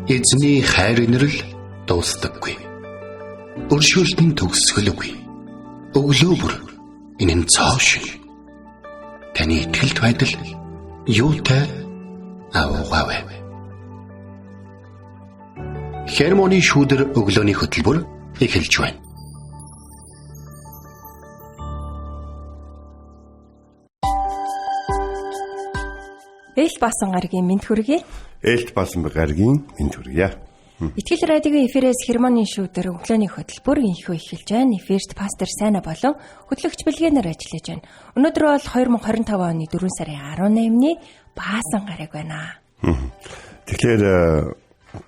Эзний хайр инрэл дуустдаггүй. Өршөөлт нь төгсгөлгүй. Өглөө бүр энэ нь цоо шиг. Таны итгэлт байдал юутай авуугаа вэ? Хермоны шүүдэр өглөөний хөтөлбөр эхэлж байна. Ээлт баасан гарагийн мэнд хүргэе. Ээлт баасан гарагийн мэнд хүргье. Итгэл радиогийн эфирээс Хермоны шүүдэр өглөөний хөтөлбөр инхүү эхэлж байна. Эфирт пастор Сайна болон хөтлөгч Бэлгэнээр ажиллаж байна. Өнөөдөр бол 2025 оны 4 сарын 18-ны баасан гараг байна. Тэгэхээр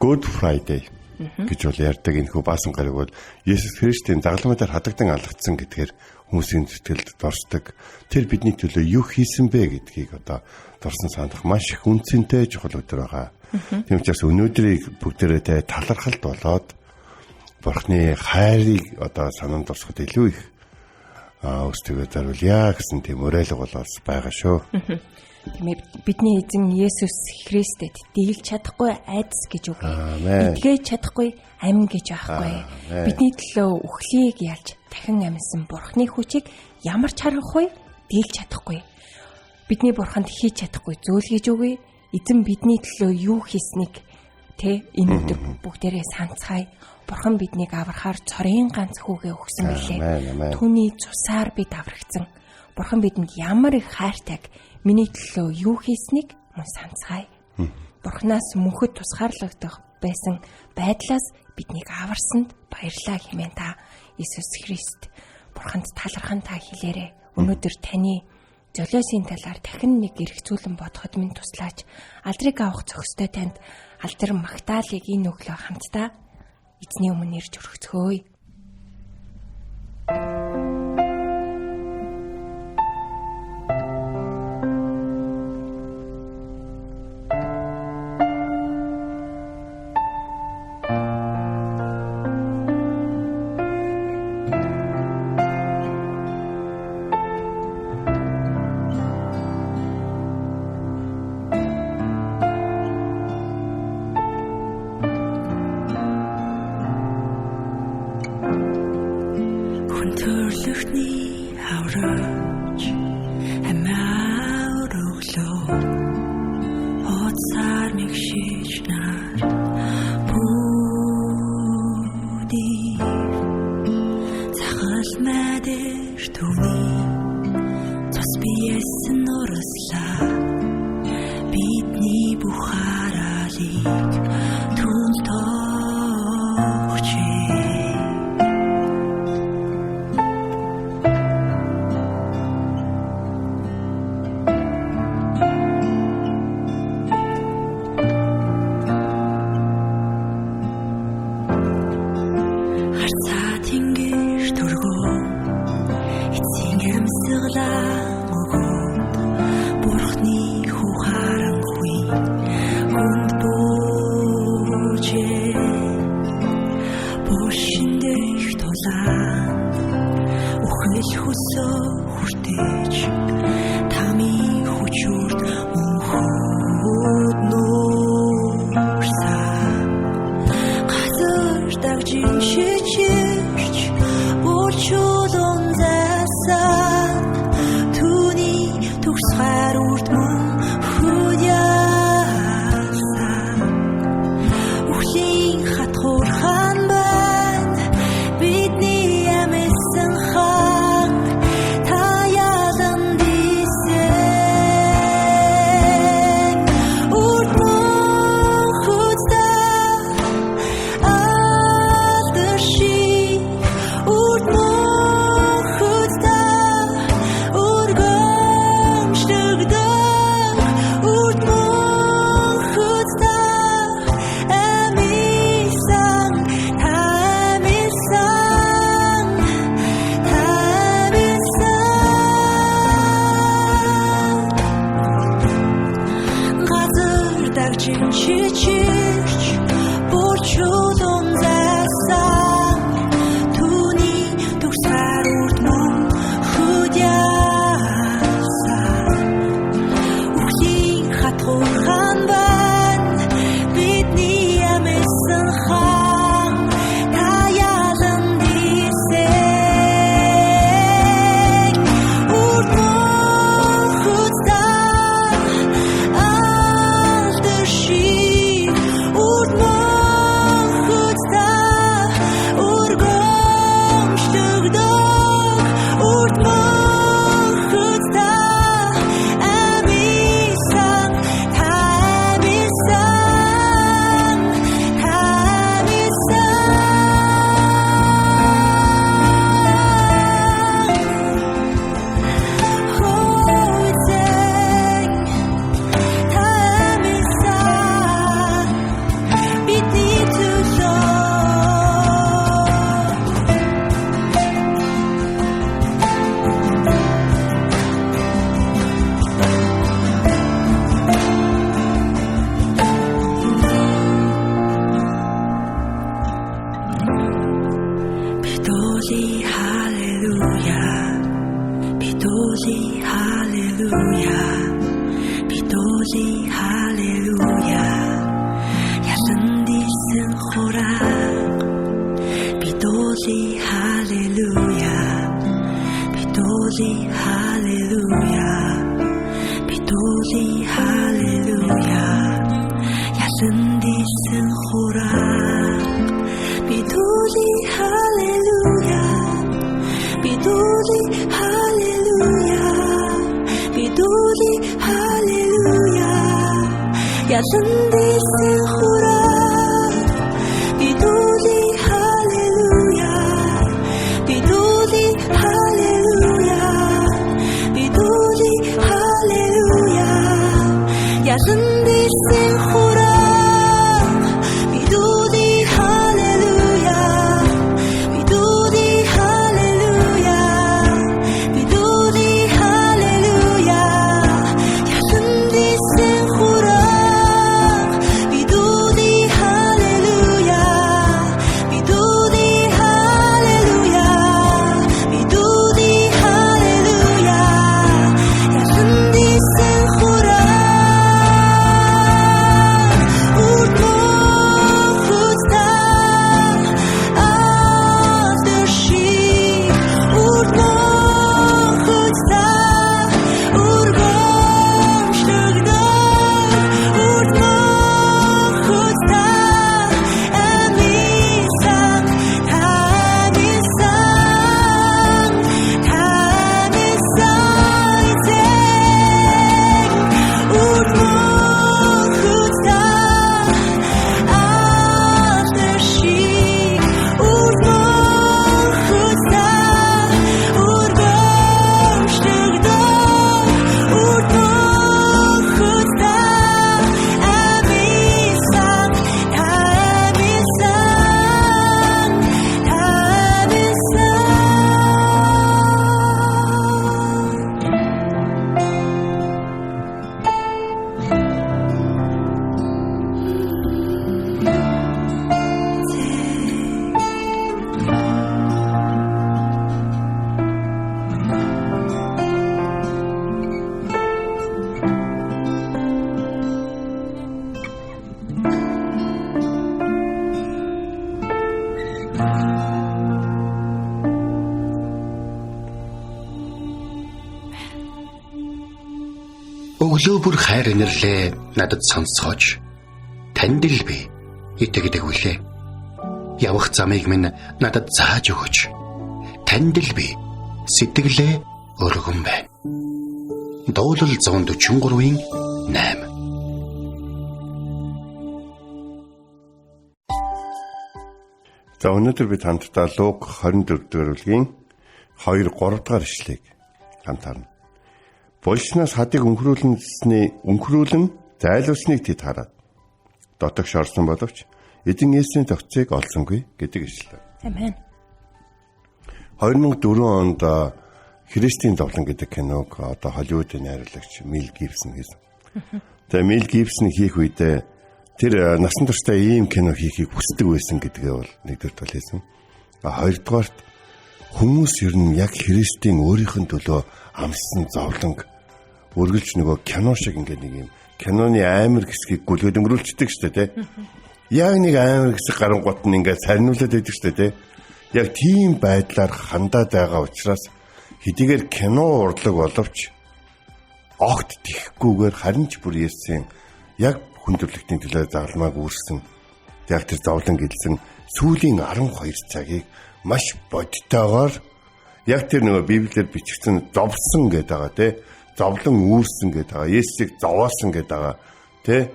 Good Friday гэж бол ярьдаг энэхүү баасан гараг бол Есүс Христийн дагалмай дээр хадагдан алгацсан гэдгээр хүмүүсийн сэтгэлд дорсдог. Тэр бидний төлөө юу хийсэн бэ гэдгийг одоо дорсон санах маш их үнцэнтэй чухал өдөр байгаа. Тийм учраас өнөөдрийг бүгдээрээ тэ талархалт болоод Бурхны хайрыг одоо санаанд дорсоход илүү их өстөгөө зориулъя гэсэн тийм уриалга бол бас байгаа шүү. Тийм ээ, бидний эзэн Есүс Христэд дийлж чадахгүй айдас гэж үг. Эдгэж чадахгүй амин гэж байхгүй. Бидний төлөө үхлийг ялж дахин амьсан Бурхны хүчийг ямар ч харанхуй дийлж чадахгүй. Бидний Бурханд хийж чадахгүй зүйл гэж үгүй. Эзэн бидний төлөө юу хийснийг тэ энэ өдөр бүгдээрээ санацгаая. Бурхан биднийг аврахаар цорын ганц хүүгээ өгсөн билээ. Түүний цусаар бид аврагдсан. Бурхан бидэнд ямар их хайртайг миний төлөө юу хийснийг мөн санацгаая. Бурханаас мөнхөд тусгаарлагдах байсан байдлаас биднийг аварсанд баярлалаа хэмээн та Иесус Христ Бурханд талархан та хэлээрэй. Өнөөдөр таны золиосын талаар дахин нэг эргцүүлэн бодоход минь туслаач. Алдрыг авах зохистой танд алдар магтаалыг энэ өглөө хамтдаа эзний өмнө ирж өргөцгөөе. Хатгуурхан байна бидний дуулъя халелуя, би дуулъя халелуя. Ялан дисэн хурааг би дуулъя халелуя, би дуулъя халелуя, би дуулъя халелуя. Ялан дисэн хурааг би дуулъя халелуя, би дуулъя халелуя, би дуулъя халелуя. Ялан дисэн хурааг би дуулъя халелуя, би дуулъя халелуя, би дуулъя халелуя. Ялан дисэн хурааг би дуулъя халелуя, би дуулъя халелуя, би дуулъя халелуя. Ялан дисэн хурааг би дуулъя халелуя, би дуулъя халелуя, би дуулъя халелуя. Ялан дисэн хурааг урт мөнхөд та алдар шиг, урт мөнхөд та өргөмжлөгдөх, урт мөнхөд та амисан, та амисан, та амисан эзэн. Урт мөнхөд та алдар шиг, урт мөнхөд та өргөмжлөгдөх, урт мөнхөд та амисан, та амисан, та амисан. Өглөө бүр хайр инэрлээ надад сонсгооч. Танд л би итгэдэг үлээ. Явах замыг минь надад зааж өгөөч. Танд л би сэтгэлээ өргөн байна. Дуулал 143-ийн 8. За өнөөдөр бид хамтдаа Лук 24 дугаар бүлгийн 2 3 дугаар ишлэгийг хамт харна. Болснаас хадыг өнхрүүлэн зайлуулсныг тэд хараад дотогш орсон боловч эзэн Есүсийн зохицыг олсонгүй гэдэг ишлэл. Амен. 2004 онд Христийн зовлон гэдэг киног одоо Холливуудын найруулагч Мел Гибсон хийсэн. Тэгээ Мел Гибсон хийх үедээ тэр насан туршдаа ийм кино хийхийг хүсдэг байсан гэдгээ бол нэгдүгээрт бол хэлсэн. А хоёрдугаарт хүмүүс ер нь яг Христийн өөрийнх нь төлөө амссан зовлонг үргэлж нөгөө кино шиг ингээд нэг юм киноны амар хэсгийг гүлгээд өнгөрүүлчихдэг шүү дээ, тэ. Яг нэг амар хэсэг гарангуут нь ингээд сарниулаад байдаг шүү дээ, тэ. Яг тийм байдлаар хандаад байгаа учраас хэдийгээр кино урлаг боловч огт тэхгүйгээр харин ч бүр Есүсийн яг хүндрэлтийн төлөө загалмааг үүрсэн, яг тэр зовлон гэлсэн сүүлийн 12 цагийг маш бодтойгоор яг тэр нөгөө Библиэр бичигдсэн зовсон гэдэг байгаа, тэ. Зовлон үүрсэн гэдэг байгаа, Есүсийг зовоосон гэдэг байгаа, тэ.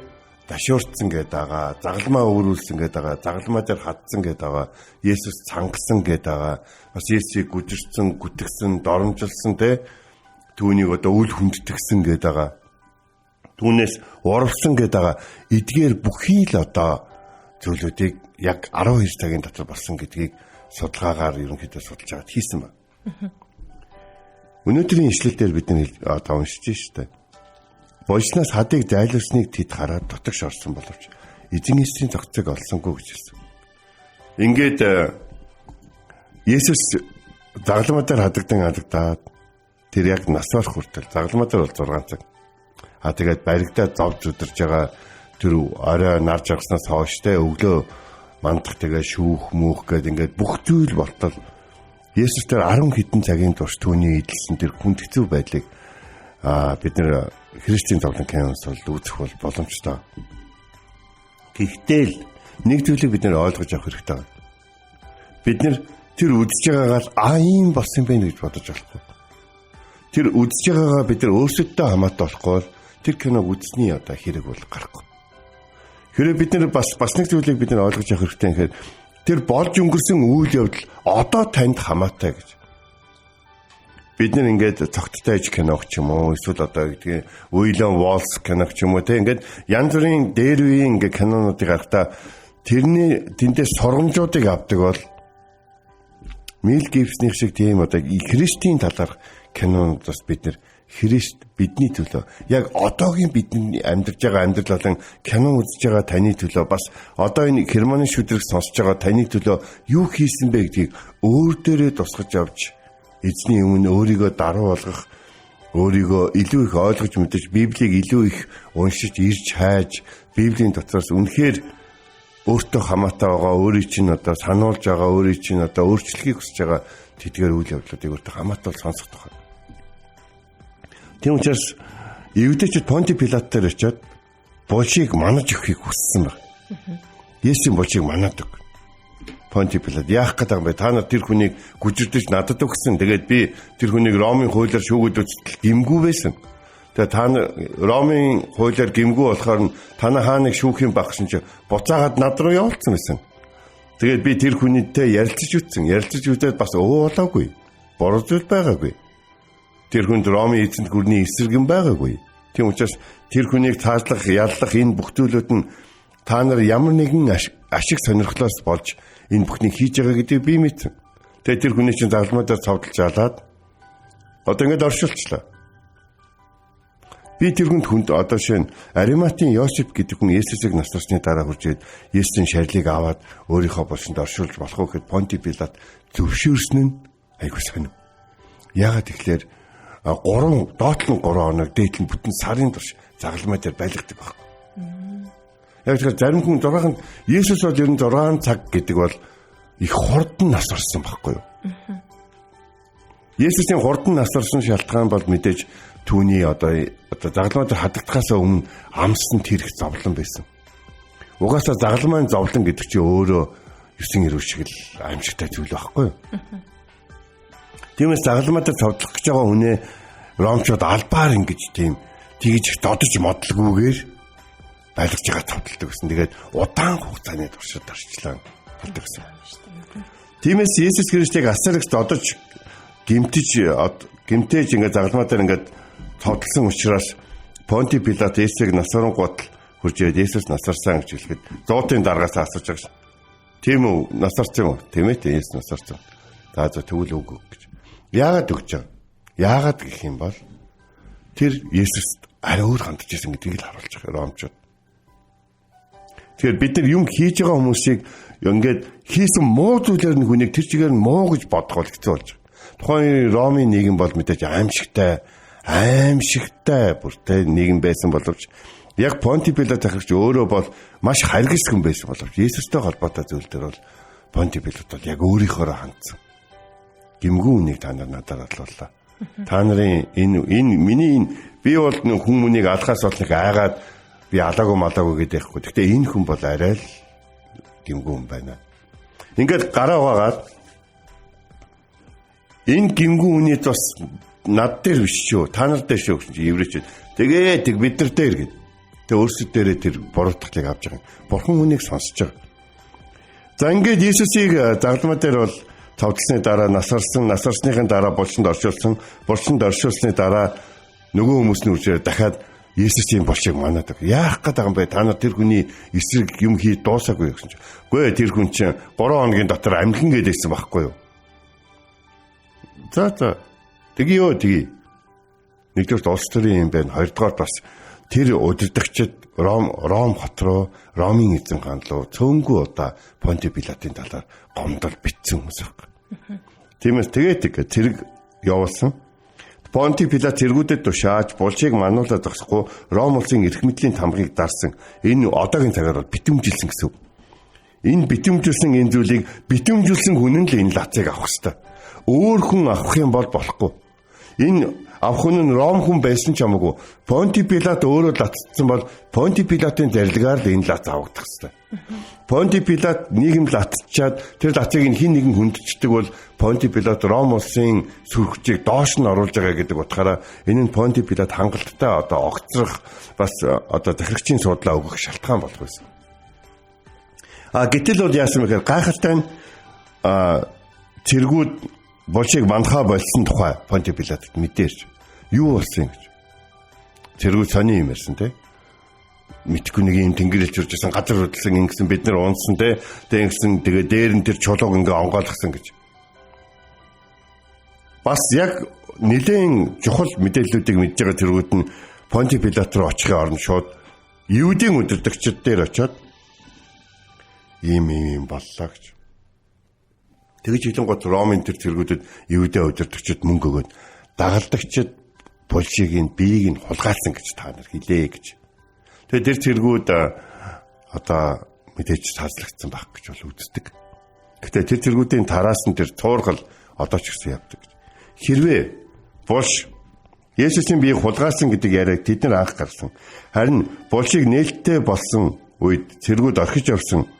Дашуурцсан гэдэг байгаа, загалмаа өөрүүлсэн гэдэг байгаа, загалмаа дээр хадсан гэдэг байгаа, Есүс цангасан гэдэг байгаа, бас Есүсийг гүжирсэн, гүтгсэн, доромжилсан, тэ. Түүнийг одоо үл хүндэтгсэн гэдэг байгаа. Түүнээс уурвсан гэдэг байгаа. Эдгээр бүхий л одоо зүйлүүдийг яг 12 цагийн дотор болсон гэдгийг судалгаагаар ерөнхийдөө судалж аваад хийсэн байна. Өнөөдрийн ишлэл дээр бид нэр одоо уншиж штэ. Болсноос хадыг зайлуулсныг тэд хараад дотогш орсон боловч эзэн Есүсийн зохицыг олсонгүй гэж хэлсэн. Ингээд Есүс загламаа дээр хадагдан хадагдаад Тэр яг нас барах хүртэл загалмай дээр бол 6 цаг. А тэгээд баригдаа зовж өдөрж байгаа тэр орой нар жаргаснаас хойш те өглөө мандах тэгээ шүүх мүөх гээд ингээд бүх зүйл болтол Есүс тэр 10 хэдэн цагийн турш түүний эдэлсэн тэр хүнд хэцүү байдлыг бид нэр Христийн зовлон киноос бол үзэх бол боломжтой. Гэхдээ л нэг зүйлийг бид нэр ойлгож авах хэрэгтэй. Бид нэр тэр үзэж байгаагаа л ийм болсон байх гэж бодож болохгүй. Тэр үзэж байгаагаа бид нар өөрсөддөө хамаатай болохгүй бол тэр киног үзсний одоо хэрэг бол гарахгүй. Хэрвээ бид нар бас нэг зүйлийг бид нар ойлгож авах хэрэгтэй юм хэрэг тэр болж өнгөрсөн үйл явдал одоо танд хамаатай гэж. Бид нар ингээд цогттой аж киног ч юм уу эсвэл одоо гэдгийг Уильям Уолс киног ч юм уу те ингээд янз бүрийн дээр үеийн ингээд кинонуудыг харахтаа тэрний тэндээс сургамжуудыг авдаг бол Мел Гибсоных шиг тийм одоо Христийн талаарх кинонуудаас бид нар Христ бидний төлөө яг одоогийн бидний амьдарч байгаа амьдрал болон кино үзэж байгаа таны төлөө бас одоо энэ Германы шүдрэг сонсож байгаа таны төлөө юу хийсэн бэ гэдгийг өөр дээрээ тусгаж авч эзний өмнө өөрийгөө даруй болгох, өөрийгөө илүү их ойлгож мэдэж, Библийг илүү их уншиж, ирж хайж, Библийн дотроос үнэхээр өөртөө хамаатай байгаа, өөрийн чинь одоо сануулж байгаа, өөрийн чинь одоо өөрчлөхийг хүсэж байгаа тэдгээр үйл явдлуудыг өөртөө хамаатай бол сонсох тухай. Тийм учраас Евдэчүүд Понти Пилат дээр очиод булшийг манаж өгөхийг хүссэн баг. Есүсийн булшийг манаад өг. Понти Пилат яах гээд байгаа юм бэ? Та нар тэр хүнийг гүжирдэж надад өгсөн. Тэгээд би тэр хүнийг Ромын хуулиар шүүгүүд үзтэл гэмгүй байсан. Тэгээд та нар Ромын хуулиар гэмгүй болохоор нь танай хааныг шүүх юм баг гэсэн чи буцаагаад над руу явуулсан байсан. Тэгээд би тэр хүнийтэй ярилцаж үтсэн. Ярилцаж үтээд бас өө болоогүй. Буруу зүйл байгаагүй. Тэр хүнд Ромын эзэнт гүрний эсрэг юм байгаагүй. Тийм учраас тэр хүнийг цаашлах, яллах энэ бүх зүйлүүд нь та нар ямар нэгэн ашиг сонирхлоос болж энэ бүхнийг хийж байгаа гэдгийг би мэдсэн. Тэгээд тэр хүний чинь загалмай дээр цовдлж алаад одоо ингэж оршуулчлаа. Би тэр хүнд одоо шинэ Ариматын Йосеф гэдэг хүн Есүсийг нас барсны дараа хурж ирээд Есүсийн шарилыг аваад өөрийнхөө булшинд оршуулж болох уу гэхэд Понти Пилат зөвшөөрсөн нь айгүй сонир. Яагаад тэгэхээр 3 доотлон 3 хоног дээдл нь бүтэн сарын турш загалмай дээр байлгадаг байхгүй. Яг тэгэхээр зарим хүн 6-нд Есүс бол ер нь 6 цаг гэдэг бол их хурдан нас барсан байхгүй юу? Есүсийн хурдан нас барсан шалтгаан бол мэдээж түүний одоо загалмай дээр хадагдахаас өмнө амссан тэр их зовлон байсан. Угаасаа загалмайн зовлон гэдэг чинь өөрөө 9 эрүү шиг л аимшигтай зүйл байхгүй юу? Тиймээс загалмай дээр цовдлох гэж байгаа хүнээ ромчууд албаар ингэж тийм тэгж их додож модлоггүйгээр байлгаж байгаа цовдолдог гэсэн. Тэгээд удаан хугацааны туршид орчлоо болдог гэсэн. Тиймээс Есүс Христийг асар их додож гимтэж ингээд загалмай дээр ингээд цовдлсон учраас Понти Пилат Есүсийг нас барангуут хурж ирээд Есүс нас барсан гэж хэлэхэд зуутын даргаас асууж байгаа шин. Тийм үү? Нас барсан юм уу? Тийм ээ, Есүс нас барсан. За тэгвэл үг гэж. Яагаад өгч байгаа? Яагаад гэх юм бол тэр Есүст арай өөр хандж ирсэн гэдгийг л харуулж байгаа ромчууд. Тэгэхээр бид нар юм хийж байгаа хүмүүсийг ингээд хийсэн муу зүйлээр нь хүнийг тэр чигээр нь муу гэж бодох бол хэцүү болж байгаа. Тухайн Ромын нийгэм бол мэдээж аимшигтай бүртэй нийгэм байсан боловч яг Понти Пилат захирагч өөрөө бол маш харгас хүн байсан боловч Есүстэй холбоотой зүйл дээр бол Понти Пилат бол яг өөрийнхөөрөө хандсан. Гэмгүй үнийг та нар надаар алууллаа. Та нарын энэ миний энэ би бол хүн мүнийг алхаас бол нэг айгаад би алаагүй малаагүй гэдэг байхгүй. Гэхдээ энэ хүн бол арай л гэмгүй хүн байна. Ингээд гараа угаагаад энэ гэмгүй хүний тус над дээр биш шүү. Та нар дээр шүү гэсэн чинь еврейчүүд тэгээ тэг бид нар дээр гэд. Тэг өөрсдөд дээрээ тэр буруутгалыг авч байгаа. Бурхан хүнийг сонсож байгаа. За ингээд Есүсийг загалмай дээр бол цовдлсны дараа нас барсан, нас барсныхын дараа булшинд оршуулсан, булшинд оршуулсны дараа нөгөө хүмүүс нь үржээ дахиад Есүсийн булшийг манаад. Яах гээд байгаа юм бэ? Та нар тэр хүний эсрэг юм хий дуусаагүй гэсэн чинь. Үгүй ээ, тэр хүн чинь 3 хоногийн дотор амьлан гэдээсэн байхгүй юу? За. Тэгье ёо тэгье. Нэгдүгээрт улс төрийн юм байна. Хоёрдугаар бас тэр удирдагчид Ром хот руу, Ромын эзэн хаан руу цөөнгүй удаа Понти Пилатын талаар гомдол битсэн хүмүүс байхгүй. Тиймээс тэгээд зэрэг явуулсан. Понти Пилат цэргүүдэд тушааж булшийг мануулаад зогсохгүй Ром улсын эрх мэдлийн тамгыг дарсан. Энэ одоогийн цагаар бол битүүмжилсэн гэсэн үг. Энэ битүүмжилсэн энэ зүйлийг битүүмжилсэн хүн нь л энэ лацыг авах ёстой. Өөр хүн авах юм бол болохгүй. Энэ авах хүн нь Ром хүн байсан ч хамаагүй Понти Пилат өөрөө лацсан бол Понти Пилатын зарилгаар л энэ лац авагдах ёстой. Понти Пилат нийгэм латчаад тэр лацыг нь хин нэгэн хүндчдэг бол Понти Пилат Ром улсын сүрхжийг доош нь оруулж байгаа гэдэг утгаараа энэ нь Понти Пилат хангалттай одоо огцрох бас одоо захирагчийн судлаа өгөх шалтгаан болох байсан. А гэтэл бол яасан бэ гэхээр гайхалтай нь цэргүүд булшийг мандахаа болсон тухай Понти Пилатад мэдээрч юу болсон юм гэж. Цэргүүд сони юм ярьсан те. Мэдхгүй нэг юм тэнгэр элч урж исэн газар хөдөлсөн ингэсэн бид нар унсан те. Тэг ингэсэн тэгээ дээр нь тэр чулууг ингээ онгойлгосон гэж. Бас яг нэлээд чухал мэдээллүүдийг мэдж байгаа цэргүүд нь Понти Пилат руу очихын оронд шууд Иудын удирдагчид дээр очиод ийм ийм юм боллоо гэж. Тэгж хэлэнгуут Ромын тэр цэргүүдэд Иудэ удирдагчид мөнгө өгөөд дагалдагчид булшийг нь биеийг нь хулгайлсан гэж та нар хэлээ гэж. Тэгээд тэр цэргүүд одоо мэдээж цаазлагдсан байх гэж бол үздэг. Гэтэ тэр цэргүүдийн тараас нь тэр цуургал одоо ч гэсэн явдаг гэж. Хэрвээ булш Есүсийн биеийг хулгайлсан гэдэг яриаг тэд нар анх гарсан. Харин булшийг нээлттэй болсон үед цэргүүд орхиж явсан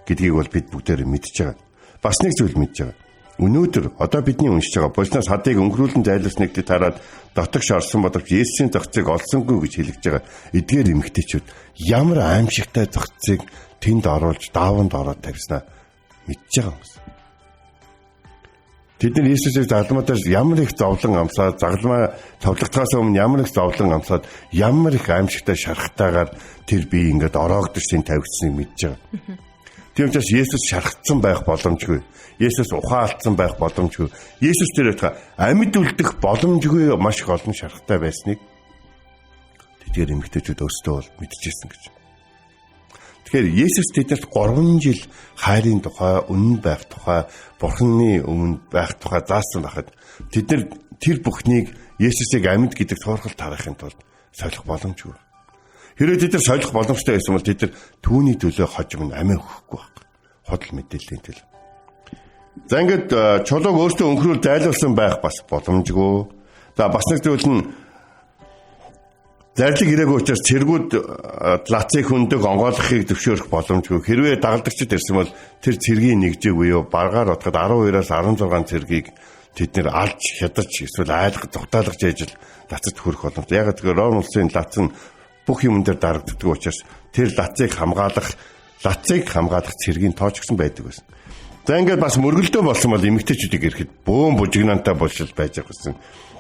гэдгийг бол бид бүгдээр мэдж байгаа. Бас нэг зүйл мэдж байгаа. Өнөөдөр одоо бидний уншиж байгаа булшнаас хадыг өнгөрүүлэн зайлуулсныг тараад дотогш орсон боловч Есүсийн зохицыг олсонгүй гэж хэлэгдэж байгаа. Эдгээр эмэгтэйчүүд ямар аимшигтай зохицыг тэнд оруулж дааванд ороод тавьснаа мэдж байгаа юм. Тэд нар Есүсийг загалмаа дээр ямар их зовлон амсаад загалмаа товлогдохоос өмнө ямар их зовлон амсаад ямар их аимшигтай шархтайгаар тэр бие ингээд ороогдож тэнд тавигдсныг мэдж байгаа. Тийм учраас Есүс шархацсан байх боломжгүй. Есүс ухаан алдсан байх боломжгүй. Есүс тэр байтугай амьд үлдэх боломжгүй маш их олон шархтай байсныг тэдгээр эмэгтэйчүүд өөрсдөө бол мэдчихсэн гэж. Тэгэхээр Есүс тэднэрт 3 жил хайрын тухай, үнэн байх тухай, Бурхны өмнө байх тухай заасан байхад тэд нар тэр бүхнийг Есүсийг амьд гэдэг цуурхал тарахын тулд солих боломжгүй. Хэрвээ тэд нар солих боломжтой байсан бол тэд нар түүний төлөө хожим нь амиа өгөхгүй байх. Худал мэдээллийн төлөө. За ингээд чулууг өөртөө өнгөрүүл зайлуулсан байх бас боломжгүй. За бас нэг зүйл нь зарлиг ирээгүй учраас цэргүүд лацыг хөндөг онгойлгохыг зөвшөөрөх боломжгүй. Хэрвээ дагалдагчид ирсэн бол тэр цэргийн нэгжийг буюу баргаар бодоход 12-аас 16 цэргийг тэд нэр алж хядаж эсвэл айлгаж зугатаалгаж ээж л лацад хүрэх боломжтой. Яг тэгэхээр Ром улсын лац нь бүх юм дээр дарагддаг учраас тэр лацыг хамгаалах цэргийн тооч гисэн байдаг байсан. За ингээд бас мөргөлдөө болсон бол эмэгтэйчүүдийг ирэхэд бөөн бужигнаантай болшил байж байгаа гэсэн.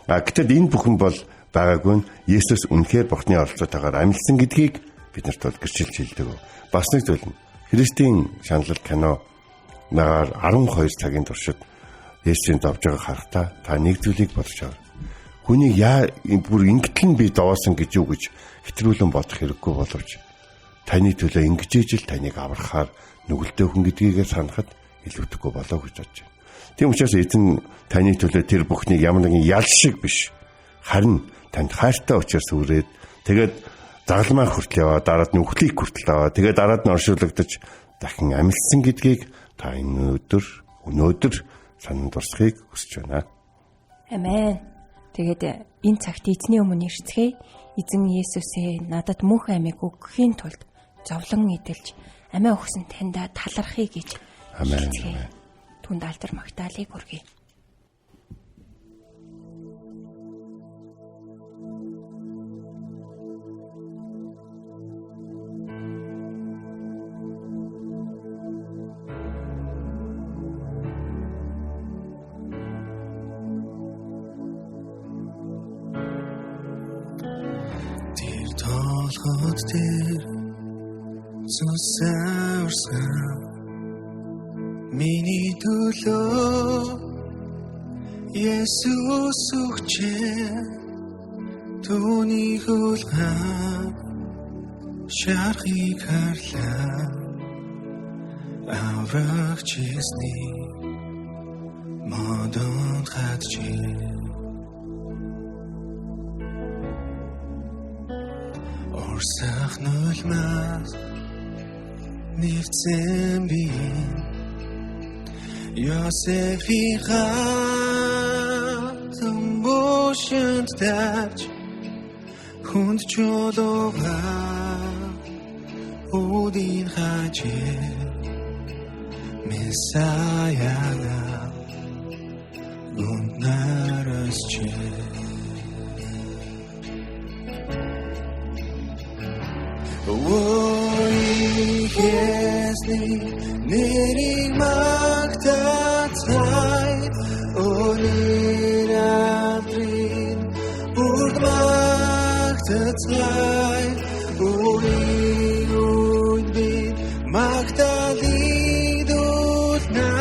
А гэтэл энэ бүхэн бол байгаагүй нь Есүс үнэхээр Бурхны оролцоотойгоор амьлсан гэдгийг бид нарт бол гэрчилж хэлдэг. Бас нэг зүйл нь Христийн шаналл кино нагаар 12 цагийн туршид Есүсийн зовж байгааг харахтаа та нэг зүйлийг бодож аваа. Хүнийг яа бүр ингэтэл нь би зовоосон гэж юу гэж хэтрүүлэн бодох хэрэггүй боловч таны төлөө ингэж ижил таныг аврахаар нүгэлтэй хүн гэдгийг санахад илүүтэхгүй болоо гэж бодож байна. Тийм учраас эзэн таны төлөө тэр бүхнийг ямар нэгэн ял шиг биш харин танд хайртай учраас үрээд тэгээд загалмай хүртэл яваа дараад нь үхлийг хүртэл аваа тэгээд дараад нь оршуулгадаж дахин амилсан гэдгийг та энэ өнөөдөр санан дурсахыг хүсэж байна. Амен. Тэгээд энэ цагт эзний өмнө ирцгээе. Эзэн Есүсээ надад мөнх амийг өгөхийн тулд зовлон эдэлж амиа өгсөн таньда талархъя гэж. Амен. Түнд алдар магтаалыг хүргэе. Толгод дээр зүсээрсэн миний төлөө Есүс өгчээ түүний хөлгөө шархыг харлаа аврагч Есүсний модонд хатжээ. Урсах нулимаас нэвцэн би Йосефийн хатан бушинд тавьж хүнд чулуугаар үүдийн хажээ Месаяна гүннарасчээ. Ой, нэрийг магтацгаая, өнөр адрын бүрд магтацгаая, үеийн үед бид магтаалыг дуулна.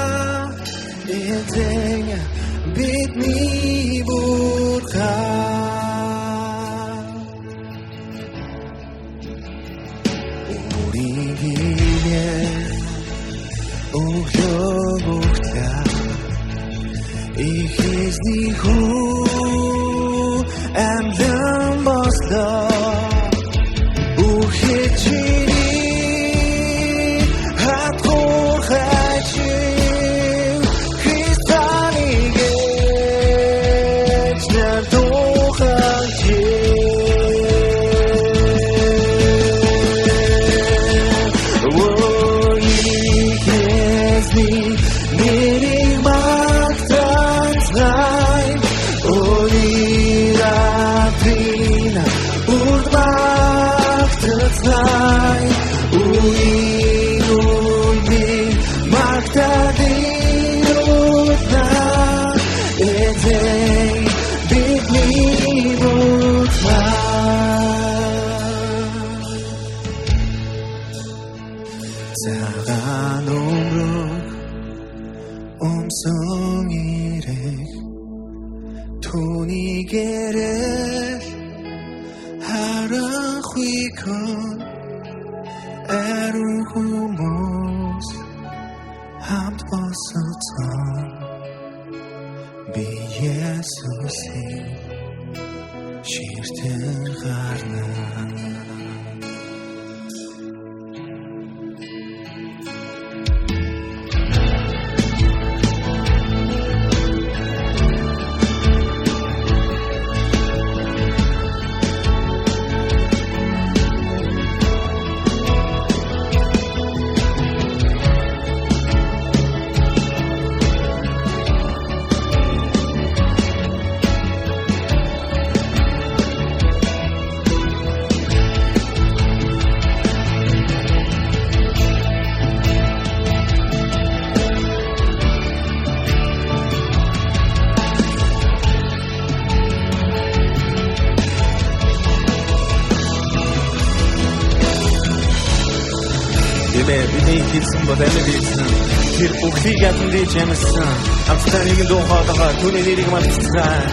Эзэн бидний бурхан. Их эзний хүү амлан бослоо. Үхэж чиний хатгуур хажив Христаныг эзнэр тухайж. Ой, их эзний нэрийг магтацгаая, өнөр адрын үрд магтацгаая, үеийн үед бид магтаалыг дуулна. Эзэн бидний бурхан. Цагаан өнгөрөх өмсөн ирэх түүний гэрэл харанхуйкон ариун хүмүүс хамт босоцсон би Есүсийн ширтэн гарна. Бидний хэлсэн бол амьд ирсэн. Тэр бүхлийг ядан дэж амьсан. Хамтдаа нэгэн дуу хоолойгоор түүний нэрийг магтацгаая.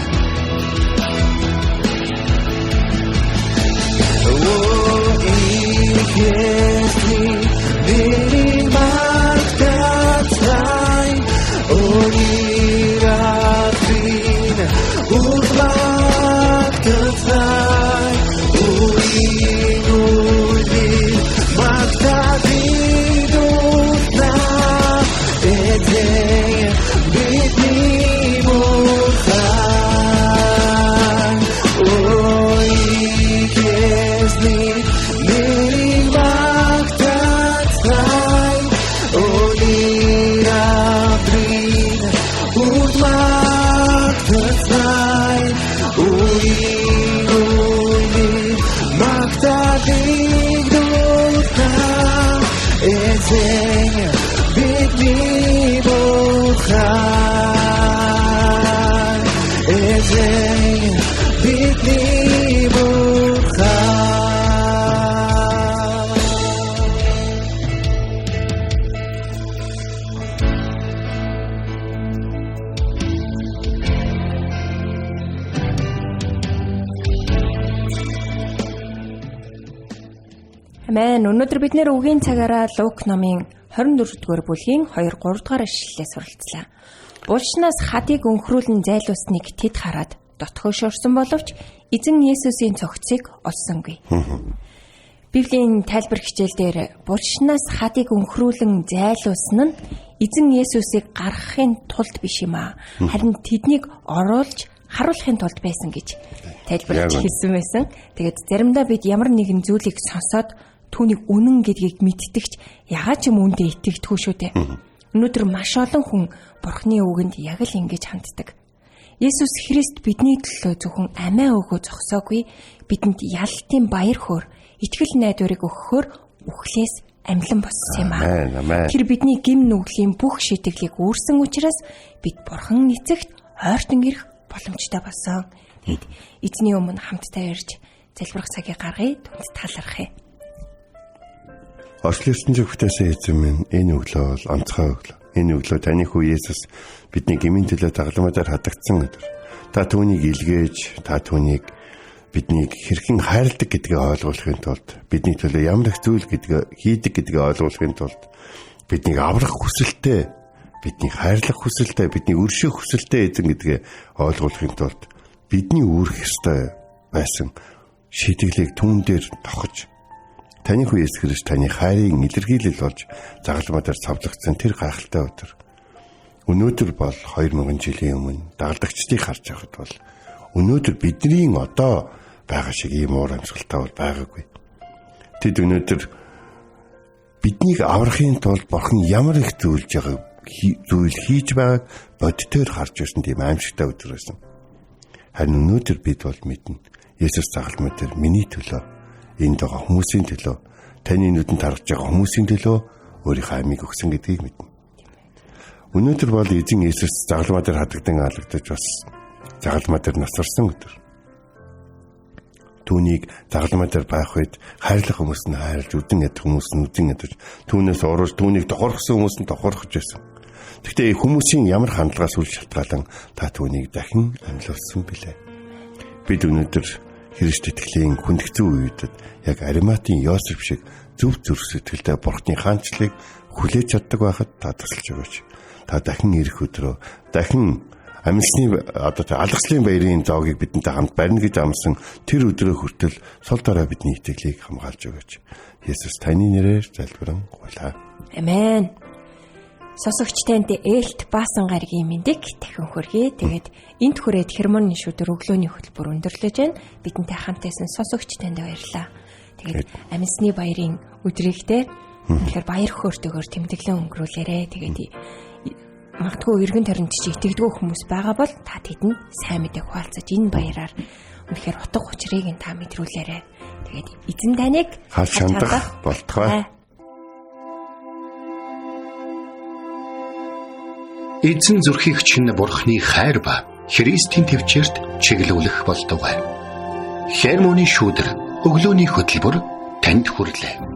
Өө, их эзний нэрийг магтацгаая, өнөр адрын үрд магтацгаая, үеийн үед бид магтаалыг дуулна. Эзэн бидний бурхан. Ой, их эзний нэрийг магтацгаая, өнөр адрын үрд магтацгаая, үеийн үед бид магтаалыг дуулна. Эзэн бидний бурхан. Эзэн бидний бурхан. Амен. Өнөөдөр бид нэр үгийн цагаараа Лук номын 24-р бүлгийн 2 3 дугаар ишлэлээс суралцлаа. Булшнаас хадыг өнхрүүлэн зайлуулсныг тэд хараад дотгошоорсон боловч эзэн Есүсийн цогцыг олсонгүй. Библийн тайлбар хичээл дээр булшнаас хадыг өнхрүүлэн зайлуулсан нь эзэн Есүсийг гаргахын тулд биш юм аа. Харин тэднийг оруулж харуулахын тулд байсан гэж тайлбарлаж хэлсэн байсан. Тэгээд заримдаа бид ямар нэгэн зүйлийг сонсоод түүнийг үнэн гэдгийг мэддэгч ягаад ч юм үүндээ итгэдэггүй шүү дээ. Өнөөдөр маш олон хүн Бурхны үгэнд яг л ингэж ханддаг. Есүс Христ бидний төлөө зөвхөн амиа өгөө зогсоогүй, бидэнд ялалтын баяр хөөр, итгэл найдварыг өгөхөөр үхлээс амьлан боссон юм аа. Тэр бидний гим нүглийн бүх шийтгэлийг үүрсэн учраас бид Бурхан эцэгт ойртон ирэх боломжтой болсон. Тэгэд эзний өмнө хамтдаа ирж залбирах цагийг гаргая, түнд талархъя. Орчлон ертөнцийг бүтээсэн эзэн минь, энэ өглөө бол онцгой өглөө. Энэ өглөө таны хүү Есүс бидний гмийн төлөө дагалмаар хадагцсан өдөр. Та түүнийг илгээж, та түүнийг биднийг хэрхэн хайрладаг гэдгээ ойлгуулахын тулд, бидний төлөө ямар их зүйл гэдгээ хийдэг гэдгээ ойлгуулахын тулд биднийг аврах хүсэлтэй, бидний хайрлах хүсэлтэй, бидний өршөөх хүсэлтэй эзэн гэдгээ ойлгуулахын тулд бидний үүрэх ёстой байсан шийтгэлийг түүн дээр тохож таны хүү Есүс Христ таны хайрын илэрхийлэл болж загалмай дээр цовдлогдсон тэр гайхалтай өдөр. Өнөөдөр бол 2000 жилийн өмнө дагалдагчдыг харж байхад бол өнөөдөр бидний одоо байгаа шиг ийм уур амьсгалтай бол байгаагүй. Тэд өнөөдөр биднийг аврахын тулд Бурхан ямар их зүйлж байгааг зүйл хийж байгааг бодитоор харж байсан тийм аимшигтай өдөр байсан. Харин өнөөдөр бид бол мэднэ. Есүс загалмай дээр миний төлөө, энд байгаа хүмүүсийн төлөө, таны нүдэнд харагдж байгаа хүмүүсийн төлөө өөрийнхөө амийг өгсөн гэдгийг мэднэ. Өнөөдөр бол эзэн Есүс загалмай дээр хадагдан алагдаж бас загалмай дээр насарсан өдөр. Түүнийг загалмай дээр байх үед хайрлах хүмүүс нь хайрлаж, үдэн ядах хүмүүс нь үдэн ядаж, түүнээс ураж, түүнийг тохорхсон хүмүүс нь тохорхож байсан. Гэхдээ хүмүүсийн ямар хандлагаас үл шалтгаалan та түүнийг дахин амьлуулсан билээ. Бид өнөөдөр Христ итгэлийн хүндэгцэн үеүүдэд яг Ариматын Йосеф шиг зөв зүрх сэтгэлтэй Бурхны хаанчлалыг хүлээж чаддаг байхад та тусалж өгөөч. Та дахин ирэх өдрөө дахин амьсны одоо алгаслын баярын зоогийг бидэнтэй хамт барина гэж амсан тэр өдрөө хүртэл сул дорой бидний итгэлийг хамгаалж өгөөч. Есүс таны нэрээр залбирэн гуйлаа. Амен. Сонсогч танд ээлт баасан гарагийн мэндийг дахин хүргэе. Тэгээд энд хүрээд хермоны шүдэр өглөөний хөтөлбөр өндөрлөж байна. Бидэнтэй хамт байсан сонсогч танд баярлалаа. Тэгээд амьсны баярын өдрийг те тэгэхээр баяр хөөртэйгээр тэмдэглэн өнгөрүүлээрэ. Тэгээд магадгүй эргэн тойронд чи итгэдэггүй хүмүүс байгаа бол та тэдэнд сайн мэдээг хуваалцаж энэ баяраар үнэхээр утга учирыг нь та мэдрүүлээрэ. Тэгээд эзэн таныг харж хандах болтугай. Эзэн зүрхийг чинь Бурхны хайр ба Христийн төвчөрт чиглүүлэх болтугай. Хермоны шүүдэр өглөөний хөтөлбөр танд хүрэлээ.